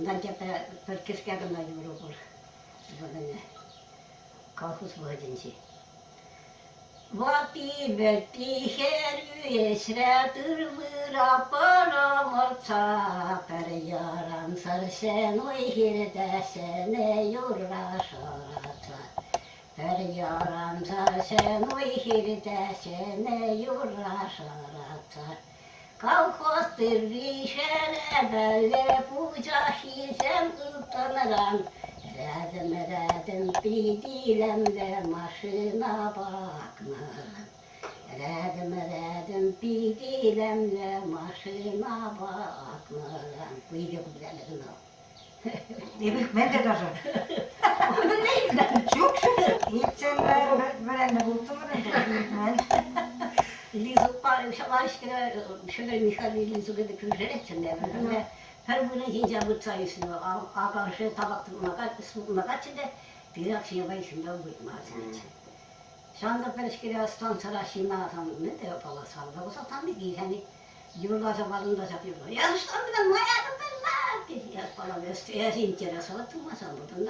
Унтан тепре пӗр кӗске кӑна юрӑ пур. Вӑл колхоз вӑхӑтӗнчи. Ватти-вӗтти хӗрӳ ӗҫре тыр вырапӑр ӑмӑртса, пӗр ярансӑр ҫӗн уй-хирте ҫӗнӗ юрра шӑратса. Пӗр ярансӑр ҫӗн уй-хирте ҫӗнӗ юрра шӑратса. Колхоз тырри ҫӗрӗпелле пучаххисем ылтӑнран Рядом-рядом пит илемлӗ машинапа акнӑран. Рядом-рядом пит илемлӗ машинапа акнӑран. Пыйкӑ купленӗ кӑна. Эпир мӗн те даже. Ҫук, ҫук. Илтсен вӗреннӗ пултӑмӑр ӗнтӗ. Илтмен. Лизукпа ҫавашкӑра Шӗвӗр Михали Лизук ӗнтӗ кӳршӗрехчӗ ӗнтӗ. Пӗр вырӑн ҫинче выртса ӳснӗ. Акӑшӗ табак тытмакаччӗ те пирак ҫине ҫунта выртмастчӗ. Ҫавӑнта пӗрӗшкере станцӑра ҫынна мӗн те палласан, та Юрласа варӑнтаса юрла. Я что моя тет. Я интересоваться тумасан пултӑм.